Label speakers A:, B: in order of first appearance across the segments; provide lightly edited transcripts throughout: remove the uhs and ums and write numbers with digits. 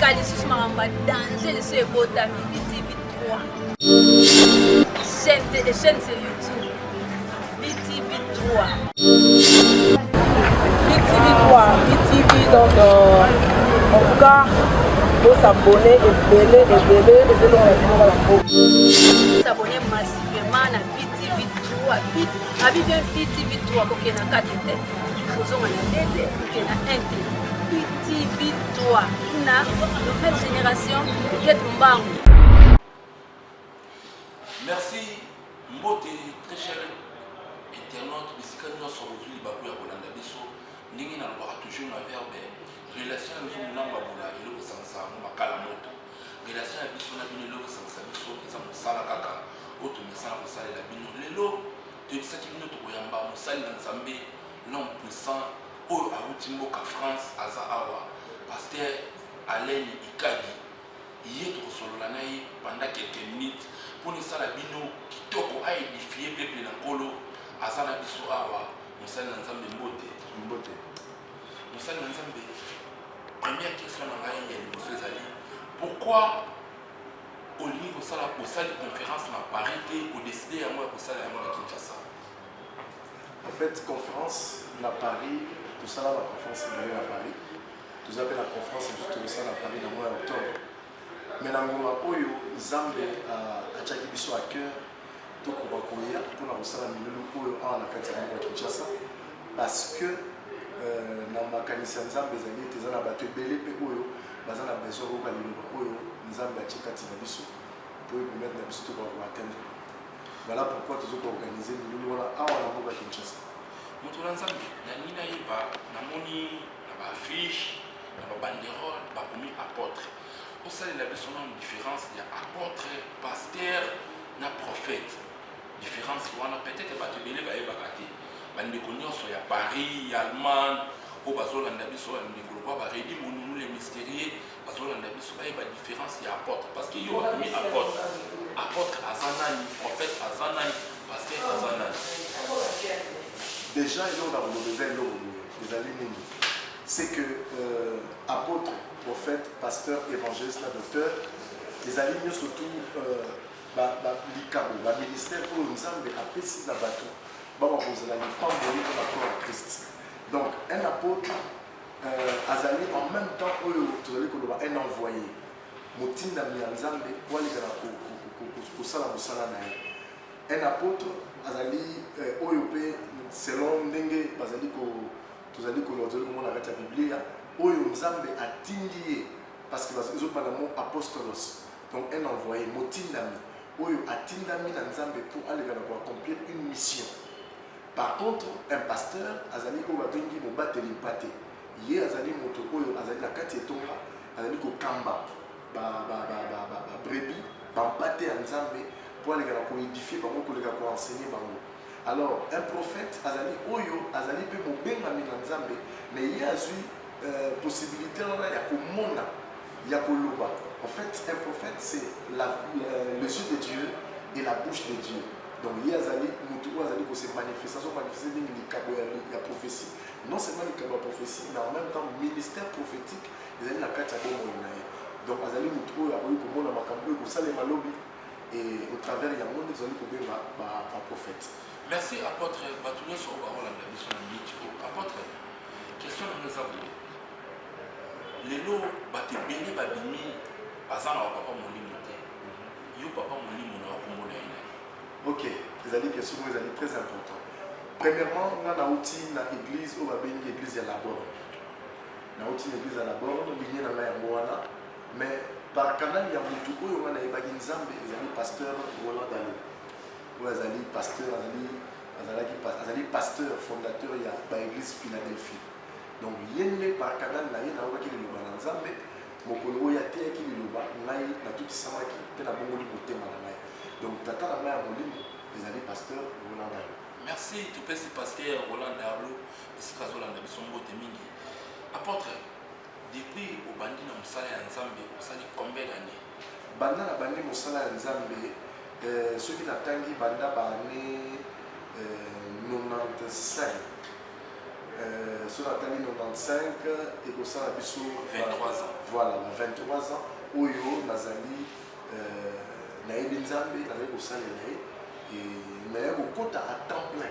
A: sika lisusu makambo ya danger lisusu ebotami BTV 3 chaîne chaîne sur YouTube BTV 3.
B: BTV 3, BTV, donc en tout cas bosabonner ebele ebele, ezolonga na bino kaka mboka.
A: S'abonner massivement na BTV 3, abi bien BTV 3. Kokende na 4 te, kozonga na 2 te, kokende na 1 te, BTV 3 na nouvelle génération peut-être mbangu.
C: Merci, mbote, très cher internaute, bisika nyonso bozwi libaku ya kolanda biso. Ndenge nalobaka toujours na verbe, relation ya nzungu na mbabola, eloko esangisa yango makala moto. Relation ya biso na bino, eloko esangisa biso eza mosala kaka oyo tomesana kosalela bino. Lelo toyebisaki bino tokoyamba mosali na Nzambe, l'homme puissant oyo awuti mboka France, aza awa, pasteur Alain Ikadi. Ye tokosolola na ye pendant quelques minutes mpona esala bino kitoko, aédifier peuple na Nkolo. Aza na biso awa, mosali na Nzambe, mbote.
D: Mbote.
C: Mosali na Nzambe, première question na ngai ya liboso ezali: pourquoi olingi kosala, osali conférence na Paris te, odécider yango ya kosala yango na Kinshasa?
D: En fait, conférence na Paris, tosala baconférence ebele na Paris. Toza mpe na conférence mosusu tokosala na Paris na mois ya octobre. Mais na ngonga oyo, Nzambe atiaki biso à cœur tokoka koya mpona kosala milulu oyo awa na kati ya mboka Kinshasa, parce que na makanisi ya Nzambe ezali ete eza na bato ebele mpe oyo baza na besoin koyoka liloba oyo Nzambe atie kati na biso po epermettre na biso tokoka koatteindre. Voilà pourquoi tozo koorganiser milulu wana awa na mboka Kinshasa.
C: Moto na Nzambe, nalingi nayeba, namoni na baaffiche, na babanderole, bakomi apôtre. Osalela biso nano différence ya apôtre, pasteur na prophète. Différence wana, peut-être bato ebele bayebaka te. Bandeko nyonso ya Paris, ya Allemagne oyo bazolanda biso, bandeko lokwa baredi monunu le mystérieux bazolanda biso, bayeba différence ya apôtre, parce que yo bakomi apôtre. Apôtre aza nani? Prophète aza nani? Pasteur aza nani?
D: Déjà, eloko na koloba eza eloko boye, ezali nini? C'est que apôtre, prophète, pasteur, évangéliste na docteur ezali nyonso tu likabo, baministère oyo Nzambe apesi na bato baka kozala lipamboli mpona corps ya Christ. Donc un apôtre azali en même temps oyo tozali koloba un envoyé, motindami ya Nzambe po aleka na kosala mosala na ye. Un apôtre azali oyo mpe selon ndenge bazali ko tozali koloba, tozali komona kati ya Biblia, oyo Nzambe atindi ye, parce que ezobanda mo apostolos, donc un envoyé, motindami oyo atindami na Nzambe mpo aleka na koaccomplir une mission. Par contre, un pasteur azali oyo babengi mobateli mpate. Ye azali moto oyo azali na kati etonga, azali kokamba babrebis, bampate ya Nzambe, mpo aleka na koédifier bango, koleka koenseigner bango. Alors un prophète azali oyo azali mpe mobengami na Nzambe, mais ye azwi possibilité wana ya komona, ya koloba. En fait, un prophète, c'est les yeux de Dieu et la bouche de Dieu. Donc ye azali motu oyo azali kose manifester, azomanifester mingi likabo ya prophétie. Non seulement likabo ya prophétie, mais en même temps ministère prophétique ezali na kati ya bomoi na ye. Donc azali motu oyo akoki komona makambo oyo ekosalema lobi, et au travers yango nde tozali kobenga baprophète.
C: Merci, apôtre. Bato nyonso oyo baolanda biso na miniti oyo, apôtre, question nango eza boye: lelo bato ebele babimi, baza na bapapa molimo te. Yo, papa molimo na wakombo na ye nani?
D: Ok, ezali question moko ezali très important. Premièrement, nga nauti na église oyo babengi église ya La Borne. Nauti na église ya La Borne, ligne na ngai yango wana. Mais par canal ya motu oyo nga nayebaki Nzambe ezali pasteur Roland Dalo, oyo azali pasteur, azali azalaki azali pasteur fondateur ya baéglise Philadelphie. Donc ye nde par canal na ye nayokaki liloba na Nzambe. Mokolo oyo ateyaki liloba, ngai natutisamaki mpe nabongoli motema na ngai. Donc tata na ngai ya molimo ezali pasteur Roland Dalo.
C: Merci. Topesi pasteur Roland Dalo, esika azolanda biso, mbote mingi. Apôtre, depuis obandi na mosala ya Nzambe, osali combien d'année?
D: Banda na bandi mosala ya Nzambe, soki natangi banda baannée 95, soki natali 95, ekosala biso
C: 23 ans.
D: Voilà, ba 23 ans oyo nazali nayebi Nzambe, nazali kosalela ye et naye kokota à temps plein.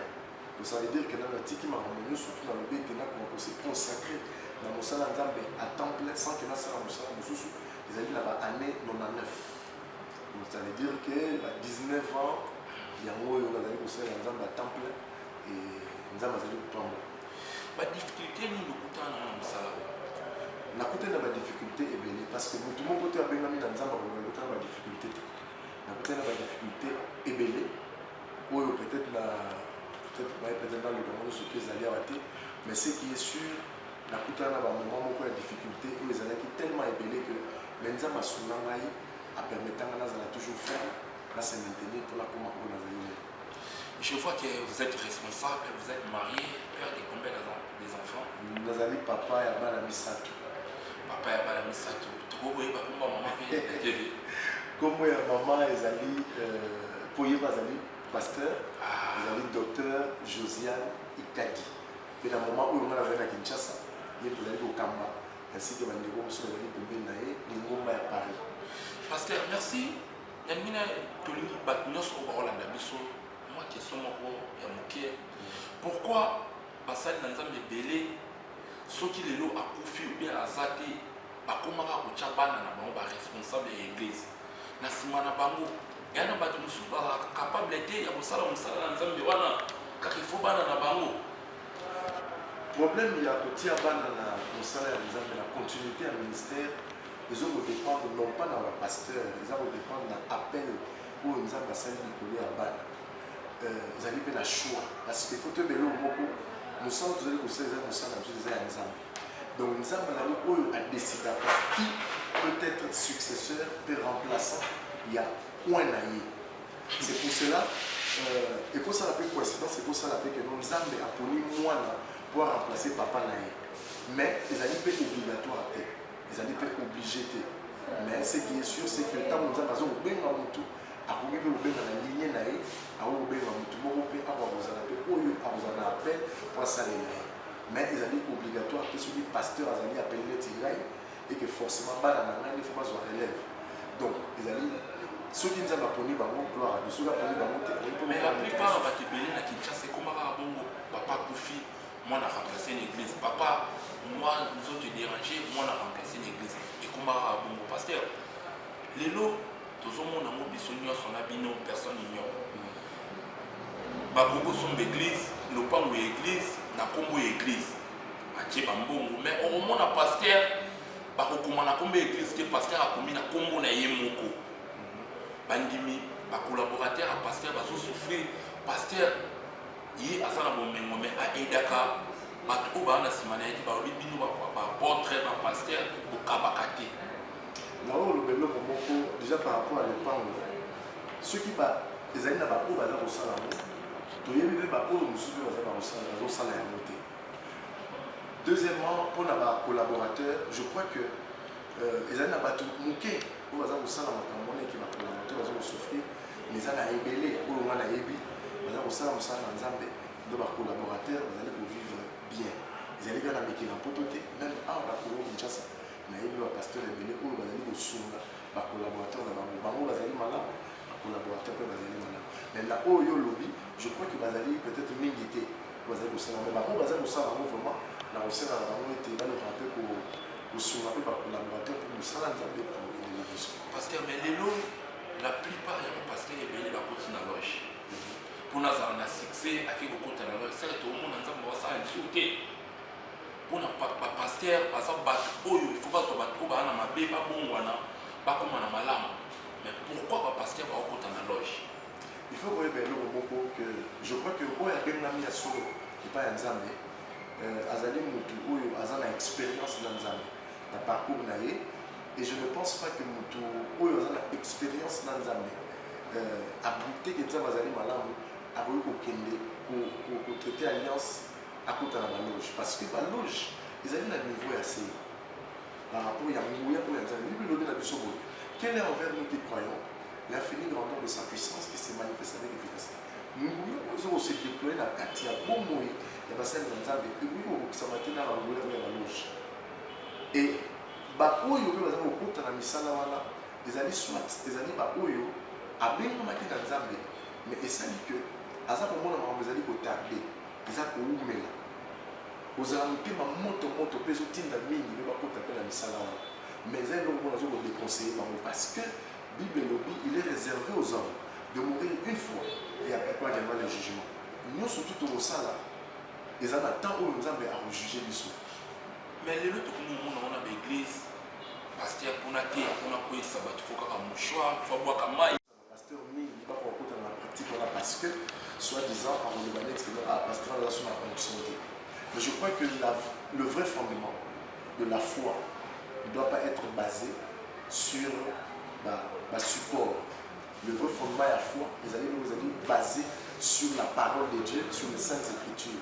D: Donc ça veut dire que nanu natiki makambo nyonso tout, nalobi ete nakoka ko se consacrer na mosala ya Nzambe à temps plein sans que nasala mosala mosusu, ezali na ba année 99. Donc ça veut dire que ba 19 ans yango oyo nazali kosalela Nzambe à temps plein et Nzambe azali kopambola.
C: Ba difficulté nini okutana nango na mosala oyo?
D: Nakutani na ba difficulté ebele, parce que motu moko te abengami na Nzambe akokoka kokutana na ba difficulté te. Nakutani na ba difficulté ebele oyo peut-être na peut-être baye peut-être naloba yango nyonso te, ezali awa te. Mais ce qui est sûr, nakutana na bamoment moko ya difficulté oyo ezalaki tellement ebele que, mais Nzambe asunga ngai, apermettre nga nazala toujours ferme, na se maintenir mpo nakoma oyo nazali lelo.
C: Je vois que vous êtes responsable, vous êtes marié, père de combien des enfants?
D: Nazali papa ya bana misato.
C: Papa ya bana misato. Tokokoyeba kombo ya mama mpe na TV?
D: Kombo ya mama ezali, mpo ye azali pasteur, ezali docteur Josiane Ikadi. Mpe na moment oyo ngai nazali na Kinshasa, ye mpe azali kokamba ainsi que bandeko mosusu bazali pembeni na ye, lingomba ya Paris.
C: Pasteur, merci. Nalingi na tolingi bato nyonso oyo bakolanda biso, mwa question moko ya moke: pourquoi basali na Nzambe ebele, soki lelo akufi ou bien aza te, bakomaka kotya bana na bango baresponsable ya église na nsima na bango? Eya na bato mosusu bazalaka capable te ya kosala mosala na Nzambe wana, kaka ifo bana na bango.
D: Problème ya kotia bana na mosala ya Nzambe, na continuité ya ministère, eza kodépendre non pas na bapasteur, eza kodépendre na appel oyo Nzambe asali likolo ya bana. Ezali mpe na choix, parce que faut toyeba eloko moko: mosala tozali kosala eza mosala na biso, eza ya Nzambe. Donc Nzambe azali oyo adécidaka qui peut être successeur mpe remplaçant ya point na ye. C'est pour cela ekosala mpe coïncidence, ekosala mpe ke no Nzambe aponi mwana po aremplacer papa na ye, mais ezali mpe obligatoire te, ezali mpe obligé te. Mais ce qui est sûr, c'est que ntango Nzambe aza kobenga motu, akoki mpe kobenga na ligne na ye, akoki kobenga motu moko mpe akoka kozala mpe oyo akozala na appel po asalela ye, mais ezali obligatoire te. Soki pasteur azali appelé neti ngai et que forcément bana na ngai nde faut bazwa relève, donc ezali soki Nzambe aponi bango, gloire à Dieu. Soki aponi bango te, akoki mpe
C: Mais la plupart ya bato ebele na Kinshasa, ekomaka bongo: papa akufi, mwana remplace na église, papa mwa nzoto edérange, mwana remplace na église. Ekomaka bongo. Pasteur, lelo tozomona yango biso nyonso na bino, personne ignore. Bakoki kosomba église, lopango ya église na nkombo ya église, atie bambongo, mais okomona pasteur bakokoma na nkombo ya église te, pasteur akomi na nkombo na ye moko. Bandimi, bacollaborateur ya pasteur bazosouffrir. Pasteur ye aza na bomengo, mais aaidaka bato oyo baa na nsima na ye te. Balobi bino baapôtre, bapasteur, bokabaka te.
D: Na oyo oloba eloko moko déjà par rapport à lopango, soki ezali na baoyo baza kosala yango, toyebi mpe baoyo mosusu mpe baza bakosala, bazosala yango te. Deuxièmement, mpona bacollaborateur, je crois que ezali na bato moke oyo baza kosala makambo wana eke bacollaborateur baza kosouffrir, mais eza na ebele oyo nga nayebi baza kosala mosala na Nzambe nde bacollaborateur bazali kovivre bien. Ezali kaka na mikili ya Mpoto te, même awa na Congo Kinshasa, nayebi bapasteur ebele oyo bazali kosunga bacollaborateur na bango. Bango bazali malamu, bacollaborateur mpe bazali malamu. Mais na oyo yo olobi, je crois que bazali peut-être mingi te bazali kosala, mais bango bazali kosala yango vraiment. Na kosenga na bango ete balokaka mpe kosunga mpe bacollaborateur mpo mosala Nzambe ekende liboso.
C: Pasteur, mais lelo la plupart ya bapasteur ebele bakoti na loge mpona azala na succès. Ake kokota na loge, seke tokomona Nzambe basala lisusu te. Mpona bapasteur baza bato oyo il faut bazwa bato oyo baa na mabe, babongwana, bakóma na malamu. Mais pourquoi bapasteur bakokota na loge?
D: Il faut koyeba eloko moko que je crois que oyo abengami ya solo epai ya Nzambe, azali motu oyo aza na expérience na Nzambe na parcours na ye. Et je ne pense pas que motu oyo aza na expérience na Nzambe, agoûter ke Nzambe azali malamu, akoki kokende kotraiter alliance, akota na baloge, parce que baloge ezali na niveau ya se par rapport ya nguya oyo ya Nzambe. Bible elobi na biso boye: "Quelle est envers nous qui croyons l'infinie grandeur de sa puissance qui se manifeste avec efficacité." Nguya oyo eza kose déployer na kati ya bomoi ya basali na Nzambe ekoki kokokisama te na banguya oyo ya baloge. Et Baoyo mpe baza kokota na misala wana, ezali soit ezali baoyo abengamaki na Nzambe, mais esali que aza komona makambo ezali kotarde, eza kowumela. Kozala motema moto moto mpe ezotinda mingi mpe bakota mpe na misala wana. Mais eza eloko moko nazo kodeconseille bango, parce que Bible elobi il est réservé aux hommes de mourir une fois et après quoi viendra le jugement. Nyonso tu tokosala eza na temps oyo Nzambe akojuge biso.
C: Mais lelo tokomi komona wana ba église, pasteur mpona te mpona koyesa bato, fo kaka mouchoir, fo abwaka mai.
D: Pasteur mingi bakokota na pratique wana parce que soi-disant akoloba neti que ah, pasteur aza so na onction te. Mais je crois que le vrai fondement de la foi ne doit pas être basé sur ba support. Le vrai fondement ya foi ezali eloko ezali basé sur la parole de Dieu, sur les saintes écritures.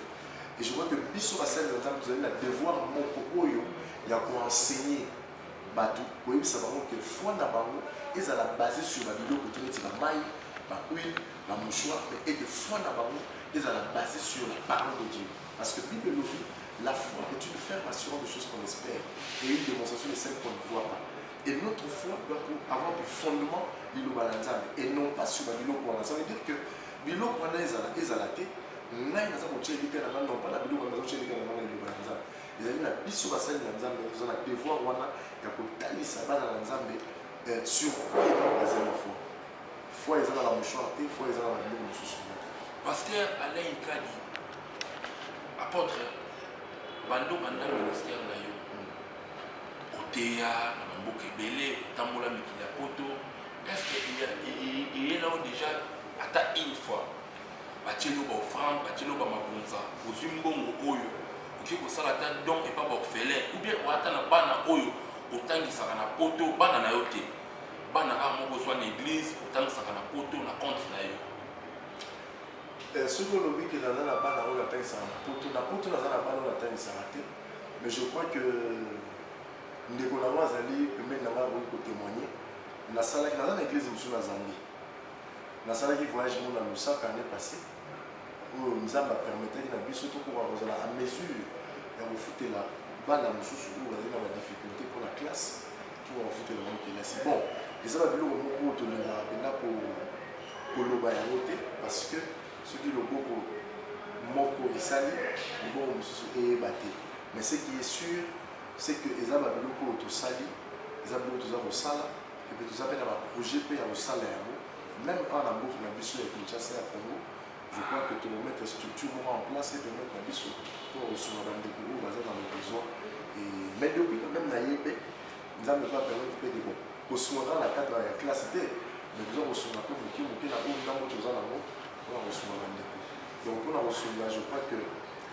D: Et je crois que biso basali na Nzambe tozali na devoir moko oyo ya koenseigner bato, koyebisa bango que foi na bango ezala basé sur babiloko te neti bamai, bahuile, bamouchoir, mais ete foi na bango ezala basé sur la parole de Dieu, parce que Bible elobi la foi est une ferme assurance de choses qu'on espère et une démonstration de celles qu'on ne voit pas. Et notre foi doit avoir pour fondement liloba na Nzambe et non pas sur babiloko wana. Ça veut dire que biloko wana ezala te, ngai naza kotia elika na ngai non pas na biloko wana, naza kotia elika na ngai na liloba na Nzambe. Ezali na biso basali na Nzambe toza na devoir wana ya kotalisa bana na Nzambe sur quoi eza basé la foi. Foi eza na bamouchoir te, foi eza na babiloko mosusu te.
C: Pasteur Alain Kadi, apôtre, bando banda ministère na yo, oteya na bamboka ebele, otambola mikili ya poto, est ce que eyela yo déjà ata une fois batieli yo baoffrande, batieli yo bamabonza, ozwi mbongo oyo okoki kosala ata don epa baorphelin, ou bien oata na bana oyo otangisaka na poto, bana na yo te, bana kaka moko ozwa na église, otangisaka na poto na compte na yo?
D: Soki olobi ke naza na bana oyo natangisaka na poto, na poto naza na bana oyo natangisaka te, mais je crois que ndeko nango azali pembeni na ngai, akoki kotémoigner. Nasalaki, naza na église mosusu na Zambie, nasalaki voyage mo na Lusaka année passée oyo Nzambe apermetaki na biso tokoka kozala à mesure ya kofutela bana mosusu oyo bazali na badifficulté mpona classe, tokoka kofutela bango kelasi. Bon, eza babiloko moko oyo tolingaka mpenza koloba yango te, parce que soki loboko moko esali, loboko mosusu eyeba te. Mais ce qui est sûr, c'est que eza babiloko oyo tosali, eza biloko toza kosala, et puis toza mpe na baprojet mpe ya kosala yango même awa na mboka na biso ya Kinshasa, ya Congo. Je crois que tokomettre structure moko en place et permettre na biso to kosunga bandeko oyo baza dans le besoin. Et mais depuis quand même na ye mpe Nzambe mpe apermettre mpe ke bon, kosunga kaka na cadre ya classe te, mais toza kosunga mpe moke moke na oyo ndambo toza nango mpona kosunga bandeko. Donc mpona kosunga, je crois que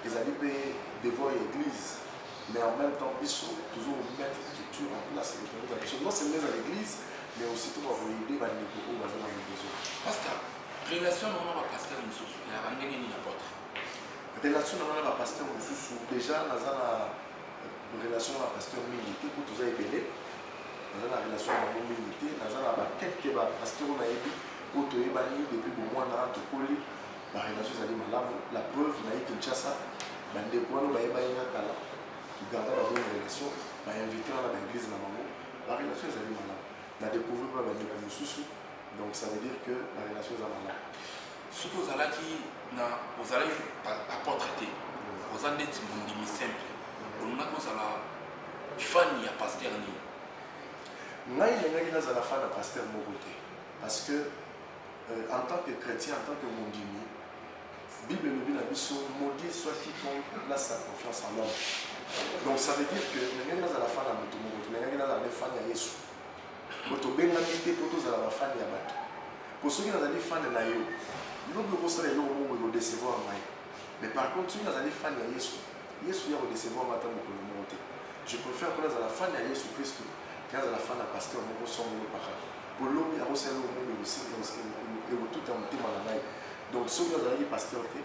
D: ezali mpe devoir ya église, mais en même temps biso toujours mettre structure en place et permettre na biso non seulement eza l'église, mais aussi tokoka koaider bandeko oyo baza na besoin.
C: Pasteur, relation na wana bapasteur mosusu eyaka ndenge nini, apôtre?
D: Relation na nga na bapasteur mosusu, déjà naza na relation na bapasteur mingi te mpo toza ebele. Naza na relation na bango mingi te. Naza na bakelke bapasteur oyo nayebi, oyo toyebani depuis bomwana, tokoli, barelation ezali malamu. La preuve, naye Kinshasa, bandeko wana bayebani nga kala, togarda babonne relation, bainvité wana baeglise na bango, barelation ezali malamu. Na découvrir mpe bandeko mosusu, donc ça veut dire que barelation eza malamu.
C: Soki ozalaki na ozalaki apôtre te, oza ndeti mondimi simple, olingaki ozala fan ya pasteur nini?
D: Ngai nalingaki nazala fan ya pasteur moko te, parce que en tant que chrétien, en tant que mondimi, Bible elobi na biso: maudit soit quiconque place sa confiance en l'homme. Donc ça veut dire que nalingaki nazala fan ya moto moko te, nalingaki nazala nde fan ya Yesu, po tobengami te mpo tozala bafani ya bato. Po soki nazali fan na yo, lobi okosala eloko moko ekodecevoir ngai. Mais par contre, soki nazali fan ya Yesu, Yesu ya kodecevoir ngai ata mokolo moko te. Je préfère mpo nazala fan ya Yesu Kristu ke nazala fan ya pasteur moko songolo paka, po lobi akosala eloko moko ekotuta motema na ngai. Donc soki nazalaki pasteur te,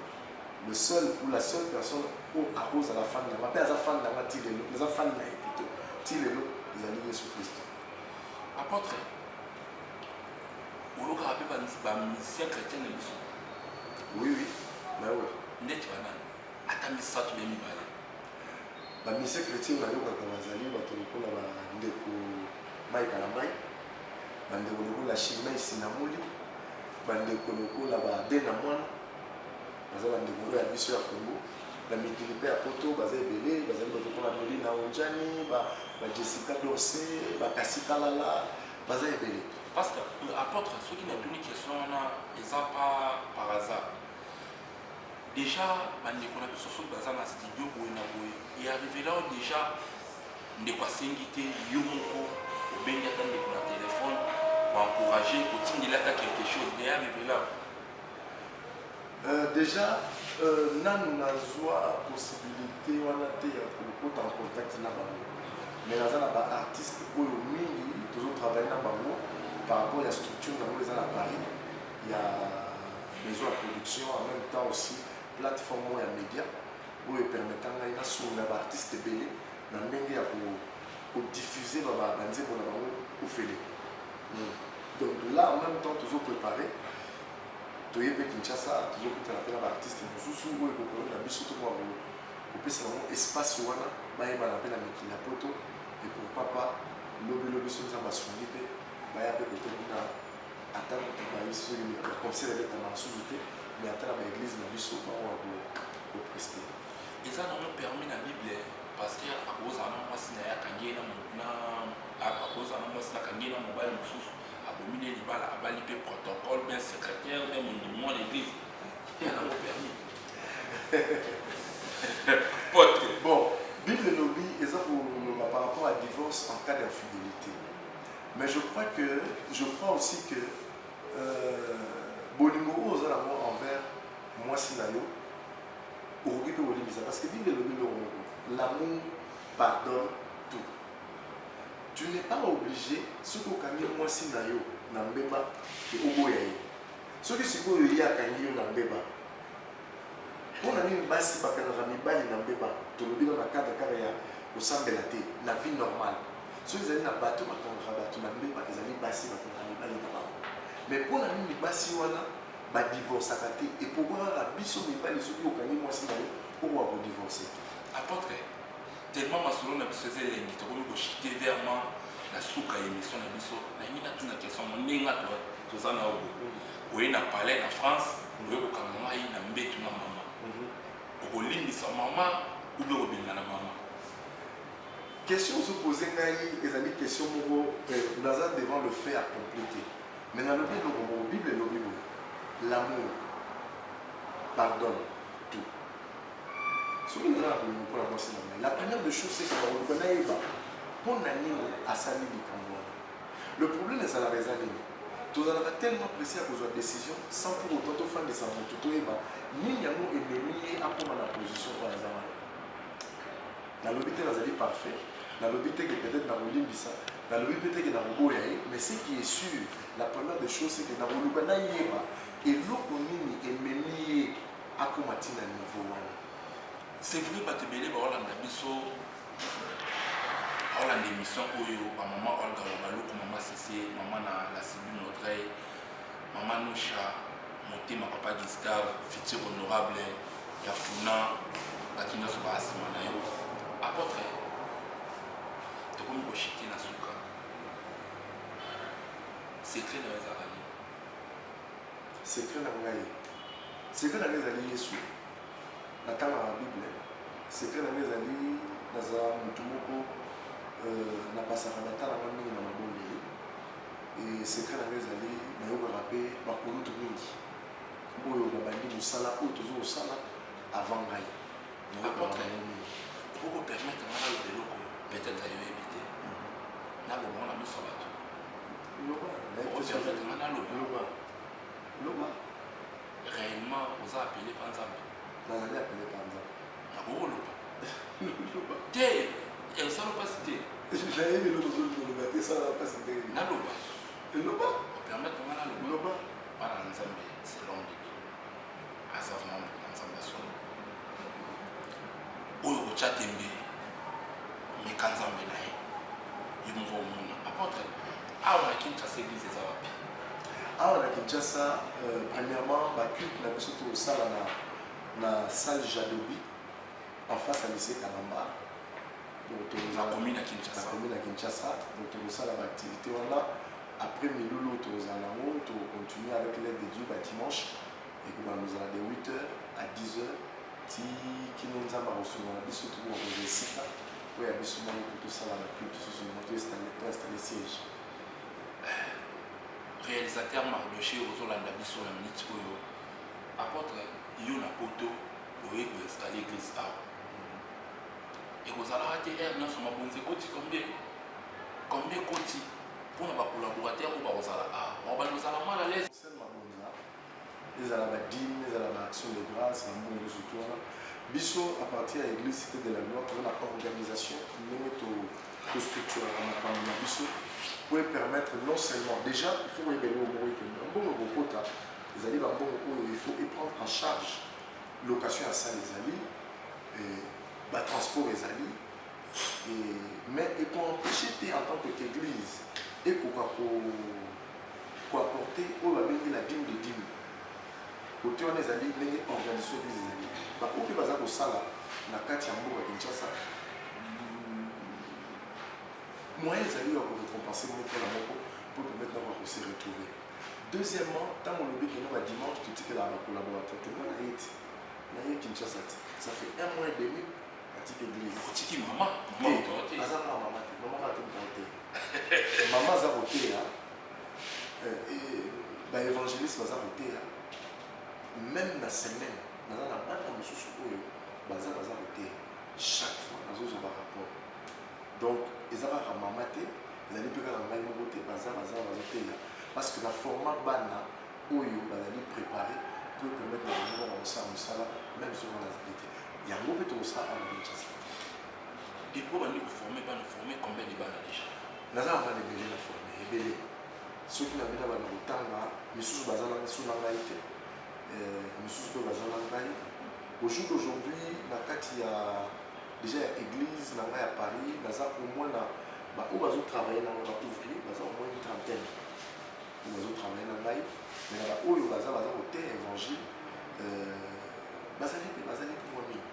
D: le seul ou la seule personne oyo akozala fan na nga mpe aza fan na nga ti lelo, naza fan na ye plutôt ti lelo, ezali Yesu Kristo.
C: Apôtre, olokaka mpe bamusicien chrétien na biso?
D: Oui, ben oui.
C: Ndeti banani? Ata misato be mibale.
D: Ba musiciens chrétiens nayokaka bazali bato lokola ba ndeko Mike Kalambay, ba ndeko lokola Shimei Sinamuli, ba ndeko lokola ba Dena Mwana, baza ba ndeko oyo ya biso ya Congo. Na mikili mpe ya poto baza ebele, bazali bato lokola Melina Onjani, ba, ba Jessica Dorse, ba Kasi Kalala, baza ebele.
C: Parce que apôtre, soki natuni question wana eza pas par hasard. Dejà ba ndeko na biso soki baza na studio boye na boye e arrivela yo dejà ndeko asengi te yo moko obengi ata ndeko na telephone ko encourager kotindela ata quelque chose e arrivela
D: Dejà nanu nazua possibilite wana te ya kokota en contact na bango mais naza na ba artistes oyo mingi tozo travailler na bango par rapport ya structure na bango eza na Paris ya maison ya production en meme temps aussi plateforme moko ya media oyo e permettant ngai nasunga ba artistes ebele na ndenge ya ko diffuser ba nzembo na bango ofele. Donc là en meme temps tozo preparer toye mpe Kinshasa, tozokutana mpe na ba artistes mosusu oyo ekokomi na biso tokoka kopesa bango espace wana bayebana mpe na mikili ya poto et pourquoi pas lobi lobi soki Nzambe asungi mpe baya mpe kote kuna ata kutu bayebi soki ba concert ebetama lisusu te mais ata na ba eglise na biso bakoka ko prester.
C: Eza nango permis na bible pasteur akozala na mwasi na ye akangi ye na akozala na mwasi na akangi ye na mobali mosusu abomi ne libala abali mpe protocole bien secrétaire bien mondimi mwana église eza nango permis pote.
D: Bon, bible elobi eza koloba par rapport à divorce en cas d'infidélité. Mais je crois que je crois aussi que bolingo oyo oza nango envers mwasi na yo okoki mpe kolimbisa parce que bible elobi eloko moko, l'amour pardonne tout. Tu n'es pas obligé soki okangi mwasi na yo na mbeba ke oboya ye. Soki sikoyo ye akangi yo na mbeba, mpo na nini basi bakangaka mibali na mbeba? Tolobi na cadre kaka ya kosambela te, na vie normale. Soki ezali na bato bakangaka bato na mbeba, ezali basi bakangaka mibali na bango. Mais mpo na nini basi wana badivorcaka te? Et pourquoi kaka biso mibali soki okangi mwasi na yo okoka kodivorce te?
C: Apôtre, tellement masolo na biso eza elengi, tokomi kochite vers ma na suka ya émission na biso. Nalingi natuna question mo ndenge nga toza na yo boye, oye na palais na France, oye kokanga ngai na mbetu na mama, okolimbisa mama ou bien okobengana mama?
D: Question ozopose ngai ezali question moko naza devant le fait accompli te, mais nalobi eloko moko, bible elobi boye, l'amour pardonne tout. Soki naza na bolingo mpona mwasi na ngai, la première des choses c'est que nakoluka nayeba mpo na nini asali likambo wana. Le problème ezalaka eza nini? Tozalaka tellement pressé ya kozwa décision sans pour autant tofandisa moto toyeba nini yango ememi ye akoma na position oyo aza wana. Nalobi te nazali parfait, nalobi te que peut-être nakolimbisa, nalobi mpe te que nakoboya ye, mais ce qui est sûr, la première des choses c'est que nakoluka nayeba eloko nini ememi ye akoma ti na niveau wana.
C: C'est vrai, bato ebele baolanda biso, baolanda émission oyo, bamama Olga Baluku, mama Sese, mama na la Sibine Audrey, mama Nusha Motema, papa Gustave, futur honorable ya Funa, bato nyonso baa nsima na yo. Apôtre, tokomi koshite na suka, secret na yo ezalaka nini?
D: Secret na ngai, secret na ngai ezali Yesu. Natangaka bible. Secret na ngai ezali nazala motu moko napasaka batala nga mingi na mabondeli. E secret na ngai ezali nayokaka mpe bakulutu mingi oyo babandi mosala oyo tozo kosala avant ngai. Nayokaka bango mingi.
C: Okoki kopermettre nga naloba eloko peut-être ayoyebi te, naloba ngo na miso ya bato?
D: Loba.
C: Okopermettre nga naloba?
D: Loba, loba.
C: Réellement oza appelé pa Nzambe?
D: Nazali appelé pa Nzambe.
C: Nakoki koloba?
D: Loba.
C: Te, osala mpasi te.
D: Nayebi eloko ozoloba te, esala mpasi ndenge nini?
C: Naloba.
D: Loba.
C: Opermettre nga naloba?
D: Loba.
C: Bana na Nzambe, c'est l'homme de Dieu, aza vraiment moto na Nzambe ya solo. Oyo kotya tembe, meka Nzambe na ye, yo moko omona. Apôtre, awa na Kinshasa église eza wapi?
D: Awa na Kinshasa, premièrement baculte na biso tokosala na salle Jadobi en face ya lycée Kalamba. Donc tokozala
C: Na commune ya Kinshasa.
D: Na commune ya Kinshasa. Donc tokosala ba activité wana après milulu tokozala nango, tokocontinue avec l'aide de Dieu ba dimanche ekobanda kozala de 8h à 10h ti kino Nzambe akosunga na biso tokoka kozwa esika oyo ya biso moko po tosala ba culte susu nango to installer siège.
C: Réalisateur Mardoché ozolanda biso na minute oyo, apôtre yo na poto oye ko installer église awa, ekozalaka te heure nyonso mabonzi ekoti combien combien ekoti mpona ba collaborateur oyo bakozala awa, bakobanda kozala mal à l'aise.
D: Concerne mabonza, ezala ba dime, ezala ba action de grâce, ba mbongo nyonso tout wana, biso à partir ya église Cité de la Gloire toza na organisation ndenge to structuraka makambo na biso po e permettre non seulement déjà il faut koyeba eloko moko ete mbongo ekokota ezali ba mbongo oyo il faut e prendre en charge location ya salle ezali, ba transport ezali, mais eko empêcher te en tant que église ekoka ko apporter oyo babengi la dime de dime. Kote wana ezali ndenge organisation église ezali, baoyo mpe baza kosala na kati ya mboka Kinshasa, moyen ezali ya korécompenser moko na moko pour permettre na ko se retrouver. Deuxièmement, ntango olobi keno ba dimanche totikelaka ba collaborateur te, nga naye ti naye Kinshasa ti ça fait un mois et demi atiki église.
C: Otiki mama mama moto te?
D: Aza kaka mama te, mama kaka te moto te, mama aza koteya, baévangéliste baza koteya même na semaine. Naza na bana mosusu oyo baza koteya, chaque fois nazozwa barapport. Donc eza kaka mama te, ezali mpe kaka ngai moko te, baza bazoteya parce que na format bana oyo bazali préparé pour permettre na bango baka kosala mosala même soki wana azali te. Yango mpe tokosala awa na Kinshasa.
C: Depuis obandi koforme bana, forme combien de bana déjà?
D: Naza na bana ebele, na forme ebele. Soki na bino bana kotanga, misusu baza na so na ngai te, misusu mpe baza na ngai. Au jour d'aujourd'hui, na kati ya déjà ya église na ngai ya Paris, naza au moins na baoyo bazotravaille na ngai, baouvrier baza au moins une trentaine oyo bazotravaille na ngai. Mais na baoyo baza koteya évangile, bazali mpe mwa mingi.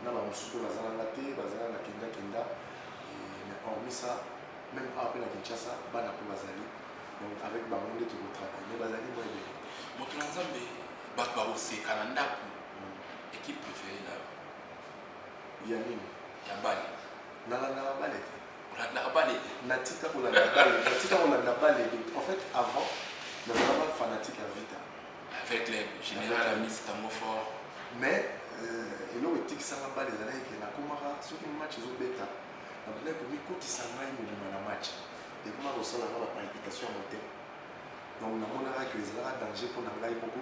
D: Na bamosusu mpe baza nanga te, baza na kendakenda. Mais hormis ça, même awa mpe na Kinshasa bana mpe bazali. Donc avec bango nde tokotravaille, mais bazali mwa ebele.
C: Moto na Nzambe, bato bakoseka na ndako, équipe préférée na yo?
D: Ya nini?
C: Ya balle.
D: Nalandaka balle te.
C: Olandaka balle te?
D: Natika kolanda balle, natika kolanda balle. En fait, avant nazalaka fanatique ya Vita.
C: Avec le général Amis Tango Fort.
D: Mais eloko etikisanga balle ezalaki ke nakomaka soki match ezobeta, nabandaki komikotisa ngai mobima na match, ekoma kosalanga bapalpitation ya motema. Donc namonaka ke ezalaka danger mpo na ngai moko,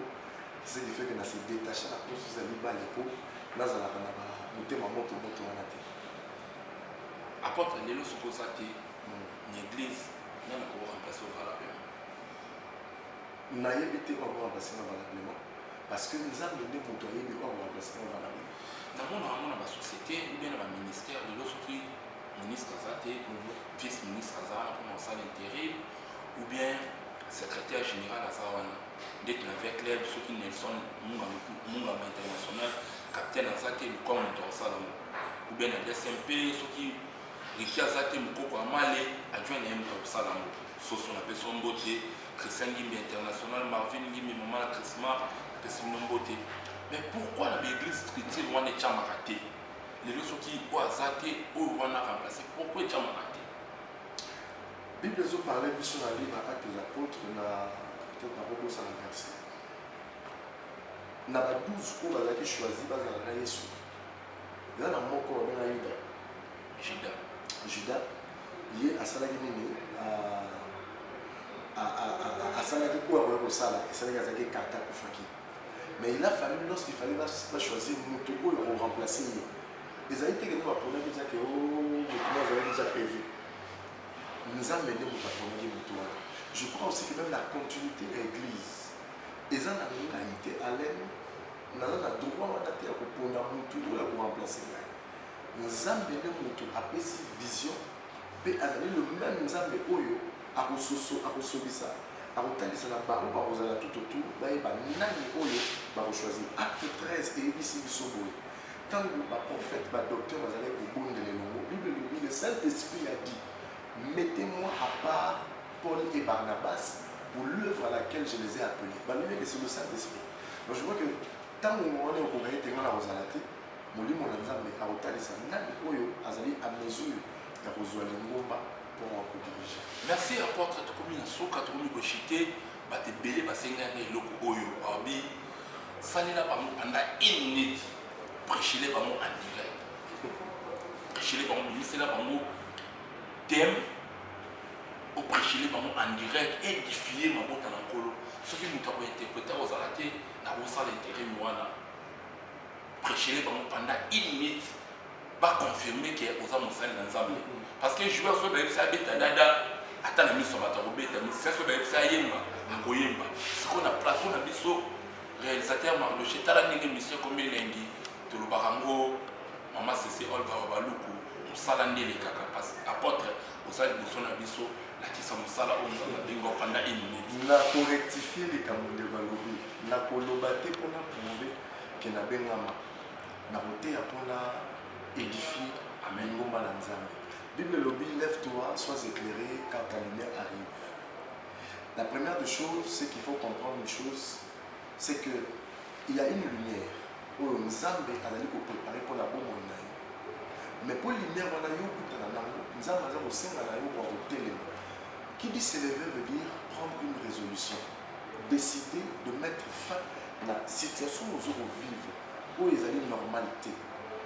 D: ce qui fait que na se détaché na course ezali balle mpo nazalaka na motema moto moto wana te.
C: Apôtre, lelo soki oza te na église, nani akoremplace yo valablement?
D: Nayebi te oyo akoremplace nga valablement, parce que Nzambe nde moto ayebi oyo akoremplace nga valablement.
C: Namona yango na basociété ou bien na baministère. Lelo soki ministre aza te, vice ministre aza wana mpona kosala intérim, ou bien secrétaire général aza wana. Ndeti na V Club, soki Nelson Mungamba international capitaine aza te, luka moto akosala yango. Ou bien na DSMP, soki Riki aza te, mokoko amale adjoint na ye moto akosala yango. Soso, napesi yo mbote. Christian Ngimbi international, Marvin Ngimbi, mama na Chrismar, napesi bino mbote. Mais pourquoi na baéglise structure wana etiamaka te? Lelo soki oyo aza te, oyo wana remplace, pourquoi etiamaka te?
D: Bible ezoparle biso na livre Acte des Apôtres, na peut-être nakobosana verset, na ba 12 oyo bazalaki choisi bazala na Yesu, eza na moko babenga Yuda.
C: Juda.
D: Juda, ye asalaki nini? Asalaki oyo akoki kosala, esalaki azalaki écarté, akufaki. Mais il a fallu, lorsqu'il fallait bachoisir moto oyo akoremplace ye, ezali te kende baponaki eza ke moto mo azalaki déjà prévu. Nzambe nde moto aponaki moto wana. Je crois aussi que même la continuité ya église eza na ngai te. Alain, naza na droit wana te ya kopona motu oyo akoremplace ngai. Nzambe nde moto apesi vision mpe azali le même Nzambe oyo akososo, akosobisa, akotalisa na bango bakozala tout autour, bayeba nani oyo bakochoisir. Acte 13 eyebisi biso boye: ntango baprophète, badocteur bazalaki kobondela elongo, Bible elobi Le Saint-Esprit a dit, mettez-moi à part Paul et Barnabas pour l'œuvre à laquelle je les ai appelés. Balobi ete c'est le Saint-Esprit. Donc je vois que ntango wana ekoka ete ngai nakozala te, Molimo na Nzambe akotalisa nani oyo azali à mesure ya kozwa lingomba mpo na kodiriger.
C: Merci apôtre, tokomi na suka, tokomi kochite. Bato ebele basengaki nga eloko oyo, babi salela bango pendant une minute, prêchele bango en direct, prêchele bango, bimisela bango thème, oprêchele bango en direct, édifie mabota na Nkolo. Soki moto akointerprete akozala te, nakosala interim wana. Prêchele bango pendant une minute, baconfirme ke oza mosali na Nzambe. Parce que joueur soki bayebisa abeta dada, ata na miso ya bato akobeta, musicien soki bayebisa ayemba, akoyemba. Sikoyo na plateau na biso, réalisateur Mardoché, tala ndenge émission ekomi elengi, tolobaka yango mama Cece Olga wa Baluku, mosala nde elekaka. Parce que apôtre oza liboso na biso, lakisa mosala oyo Nzambe abenga yo pendant une minute.
D: Nakorectifie likambo ndeko alobi, nakoloba te mpona prouver ke nabengama, nakoteya mpona édifier lingomba na Nzambe. Bible elobi, lève-toi, sois éclairé car ta lumière arrive. La première des choses, c'est qu'il faut comprendre une chose, c'est que il y a une lumière oyo Nzambe azali kopréparer mpona bomoi na yo. Mais mpo lumière wana yo okutana nango, Nzambe aza kosenga na yo kwa kotelema. Qui dit se lever veut dire prendre une résolution, décider de mettre fin na situation ozo kovivre oyo ezali normalité.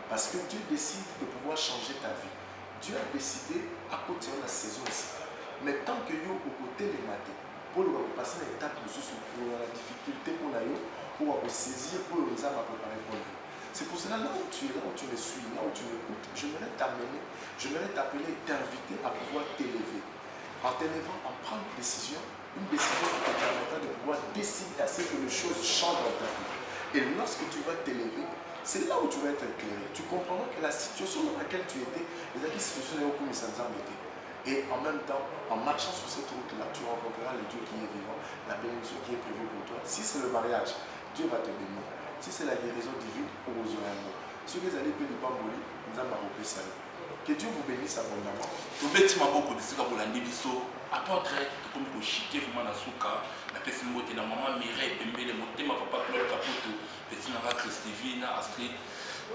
D: Parce que Dieu décide de pouvoir changer ta vie. Dieu a décidé akotisa yo na saison esika. Mais tant que yo okotelema te mpo oloba kopase na étape mosusu, okozala na difficulté mpo na yo okoka kosaisir oyo Nzambe apréparé mpo na yo. C'est pour cela, là où tu es, là où tu me suis, là où tu m'écoutes, j'aimerais t'amener, j'aimerais t'appeler, t'inviter à pouvoir t'élever. En t'élevant, en prendre une décision, une décision qui te permettra de pouvoir décider à ce que les choses changent dans ta vie. Et lorsque tu vas t'élever, c'est là où tu vas être éclairé. Tu comprendras que la situation dans laquelle tu étais, les situations Et en même temps, en marchant sur cette route-là, tu rencontreras le Dieu qui est vivant, la bénédiction qui est prévue pour toi. Si c'est le mariage, Dieu va te bénir. Si c'est la guérison divine, soki ezali mpe lipamboli, Nzambe akopesa yo. Que Dieu vous bénisse abondamment.
C: Tobeti maboko bisika bolandi biso. Apôtre, tokomi koshite vraiment na suka. Napesi mbote na mama Mireille Pembele, motema papa Claude Kaputu, petit nanga Christivie na Astrid,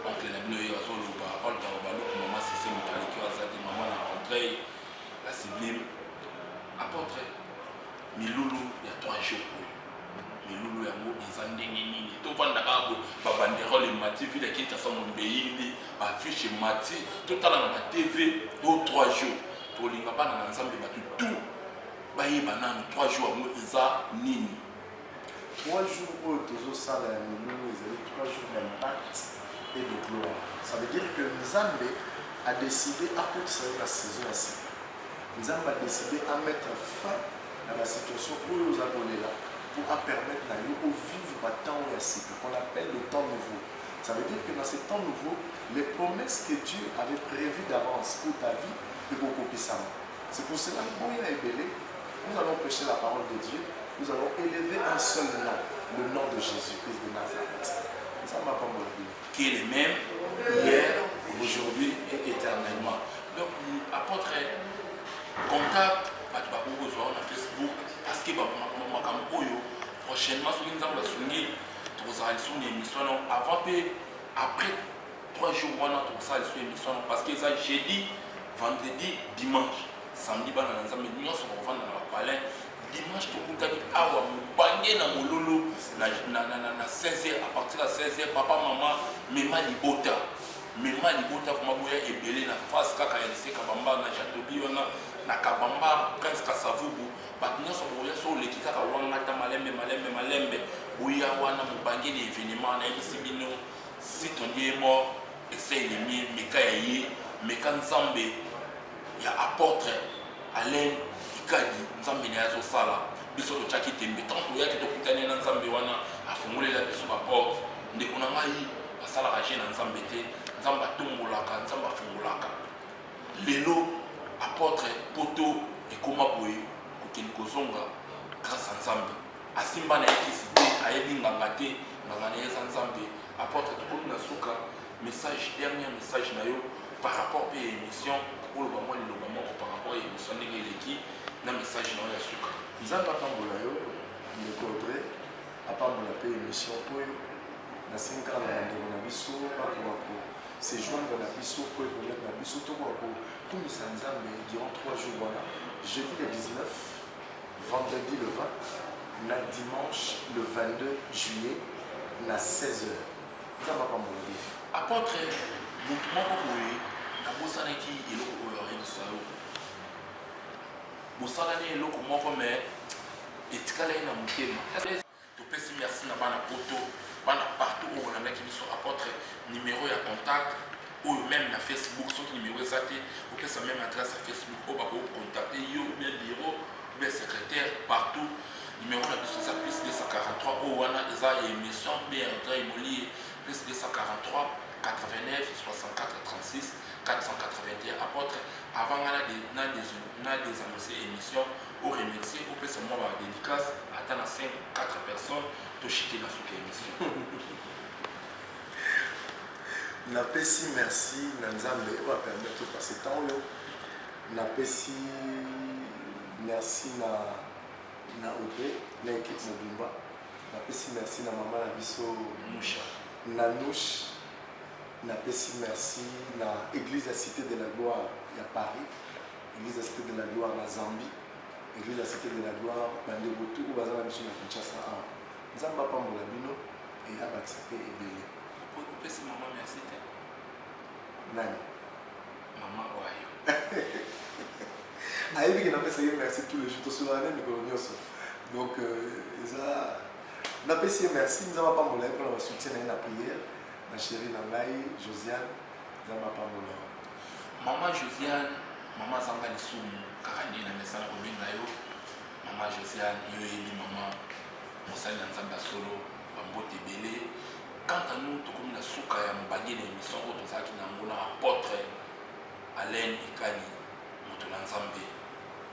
C: oncle na bino ye azoloba, Olga Baluku, mama Cissé Motaleki oyo azali mama na André la sublime. Apôtre, milulu ya 3 jours oyo, milulu yango eza ndenge nini? Tovandaka boye, babanderole emati, ville ya Kinshasa mombeili, baaffiche emati, totala na batv o 3 jours. Tolinga bana na Nzambe bato tout bayeba nanu 3 jours yango eza nini.
D: 3 jours oyo tozosala ya milulu ezali 3 jours d'impact et de gloire. Ça veut dire que Nzambe a décidé akotisa yo na saison ya sika. Nzambe a décidé à mettre fin na basituation oyo oza kolela pour apermettre na yo ovivre batemps oyo ya sika qu'on appelle le temps nouveau. Ça veut dire que dans ce temps nouveau, les promesses que Dieu avait prévues d'avance pour ta vie ekokokisama. C'est pour cela que boya ebele, nous allons prêcher la parole de Dieu, nous allons élever un seul nom, le nom de Jésus-Christ de Nazareth. Nzambe apambola bino.
C: Qui est le même hier, aujourd'hui et éternellement. Donc, apôtre, contact bato bakoki kozwa na Facebook, parce que makambo oyo prochainement soki Nzambe asungi, tokozala lisusu na émission wana avant mpe après 3 jours wana tokosala lisusu émission wana, parce que eza jeudi, vendredi, dimanche, samedi. Bana na Nzambe nyonso bakovanda na bapalin. Dimanche tokutani awa mobange na mololo na 16h, à partir ya 16h. Papa, mama, mema libota, mema libota vraiment, boya ebele na face kaka ya lycée Kabamba na Jatobi wana na Kabamba Prince Kasavubu. Bato nyonso boya, so oleki kaka wanga ta malembe malembe malembe, boya wana mobange na événement. Nayebisi bino, si ton Dieu est mort, essaye le mien, meka ya ye, meka Nzambe ya apôtre Alain Ikadi. Nzambe na ye azosala. Biso totiaki tembe, tant toyaki tokutani na Nzambe wana, afongolela biso baporte. Ndeko na ngai, basalaka je na Nzambe te. Nzambe atombolaka, Nzambe afungolaka. Lelo apôtre poto ekoma boye, kokende kozonga grâce à Nzambe. Asimba na ye kisi te, ayebi nganga te, nganga na ye eza Nzambe. Apôtre, tokomi na suka. Message, dernier message na yo par rapport mpe ya émission. Oloba mwa liloba moko par rapport ya émission ndenge eleki na message na yo ya suka.
D: Nzambe apambola yo ndeko Audrey, apambola mpe émission oyo. Nasengi kaka na bandeko na biso bakoka ko se joindre na biso mpo epermettre na biso tokoka kokumisa Nzambe durant 3 jours wana, jeudi le 19, vendredi le 20 na dimanche le 22 juillet na 16h. Nzambe apambola bino.
C: Apotre, moto moko boye nabosanaki eloko oyo ayebisa yo. Bosalani eloko moko mais etikala ye na motema. Topesi merci na bana poto, bana partout oyo bolandaki biso. Apotre, numero ya contact oyo meme na Facebook, soki numero eza te, opesa meme adresse ya Facebook oyo bakoki contacter yo ou bien bureau ou bien secrétaire partout. Numero na biso eza plus 243, oyo wana eza ya émission bien André Moliye, plus 243 89 64 36 481. Apôtre, avant nga na désannoncer émission, o remercier, opesa mwa ba dédicace ata na 5 4 personnes, toshite na suka émission.
D: Napesi merci na Nzambe oyo apermettre topase temps oyo. Napesi merci na Audrey na équipe mobimba. Napesi merci na mama na biso
C: Nusha.
D: Nanouche. Napesi merci na église ya Cité de la Gloire ya Paris, église ya Cité de la Gloire na Zambie, église ya Cité de la Gloire bandeko tu oyo baza na biso na Kinshasa awa. Nzambe apambola bino e abakisa mpe ebele.
C: Opesi mama merci te?
D: Nani?
C: Mama oyo.
D: Ayebi ke napesa ye merci tous les jours, tosolana nde mikolo nyonso. Donc eza napesi ye merci, Nzambe apambola ye mpona basoutien na ye na prière. Na chérie na ngai Josiane, Nzambe apambola yo.
C: Mama Josiane, mama azanga lisumu kaka nde na mesana kobenga yo mama Josiane. Yo oyebi mama mosali na Nzambe ya solo, bambote ebele. Quant à nous, tokomi na suka ya mobange na émission oyo tozalaki na yango na apôtre Alain Ekali, moto na Nzambe.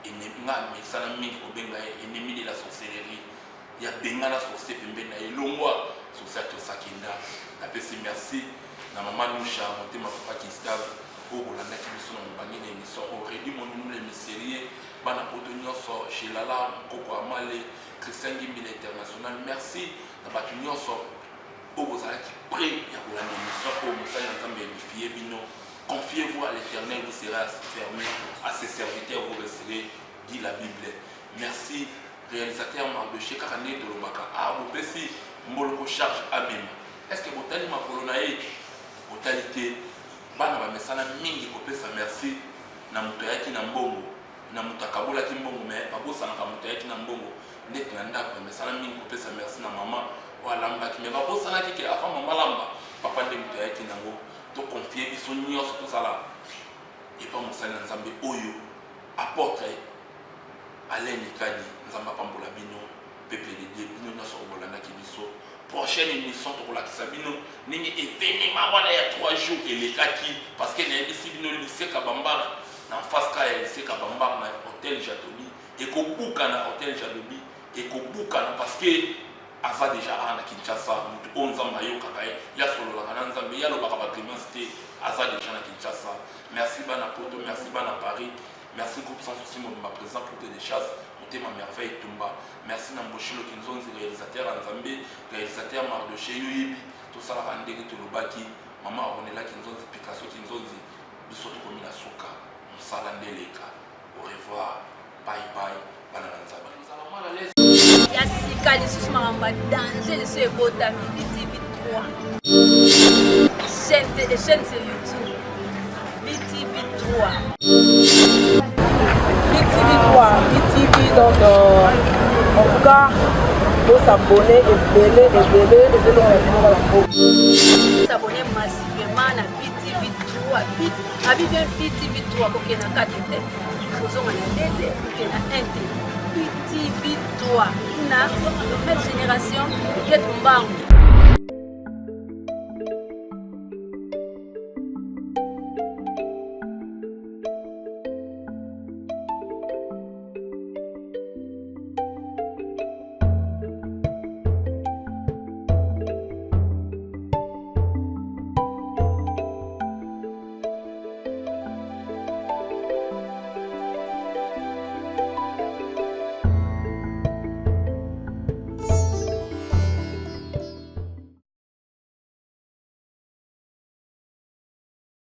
C: Nga mesana mingi kobenga ye ennemi de la sorcellerie, ya bengana sorcier pembeni na ye, longwa sorcier atosakenda. Napesi merci na mama Nusha motema papa Gustave oyo bolandaki biso na mobange na émission oyo. Redi Monunu le mystérieux, bana poto nyonso, Shelala Mokoko Amale, Christian Gimbila international, merci na bato nyonso oyo bozalaki prêt ya kolanda émission oyo. Mosali na Nzambe édifie bino. Confiez-vous à l'Éternel, vous serez fermé, à ses serviteurs vous resterez, dit la Bible. Merci réalisateur Mardoché, kaka nde tolobaka ah bopesi mboloko charge amema. Est-ce que botali makolo na ye? Botali te. Bana bamesana mingi kopesa merci na moto ayaki na mbongo, na moto akabolaki mbongo, mais babosanaka moto ayaki na mbongo. Ndeti na ndako bamesana mingi kopesa merci na mama oyo alambaki, mais babosanaki ke avant mama alamba, papa nde moto ayaki nango. Toconfie biso nyonso tozala epa mosali na Nzambe oyo apôtre Alain Nikadi. Nzambe apambola bino, peuple de Dieu, bino nyonso oyo bolandaki biso. Prochaine émission tokolakisa bino ndenge événement wana ya 3 jours elekaki, parce que nayebisi bino lycée Kabambara, na face ka ya lycée Kabambara na hôtel Jadobi ekobukana, hôtel Jadobi ekobukana, parce que aza déjà awa na Kinshasa. Moto oyo Nzambe ayokaka ye, ye asololaka na Nzambe, ye alobaka ba grimace te, aza déjà na Kinshasa. Merci bana poto, merci bana Paris, merci groupe Sans Souci mobimba, président Poutre de Chasse motema merveille Tumba, merci na Mboshilo Kinzonzi réalisateur ya Nzambe, réalisateur Mardoché. Yo yebi tosalaka ndenge tolobaki, mama Ornella Kinzonzi, Picasso Kinzonzi, biso tokomi na suka, mosala nde eleka. Au revoir, bye bye, bana na Nzambe. Ozala mal à l'aise.
A: Ya sika lisusu makambo ya danger lisusu ebotami BTV 3 chaîne, chaîne sur YouTube BTV 3.
B: BTV 3, BTV. Donc en tout cas bosabone ebele ebele, ezelonga na bino kaka mboka.
A: S'abonner massivement na BTV 3, abi bien BTV 3, kokende na 4 te, kozonga na 2 te, kokende na 1 te, BTV 3 na nouvelle génération. Ketu mbangu.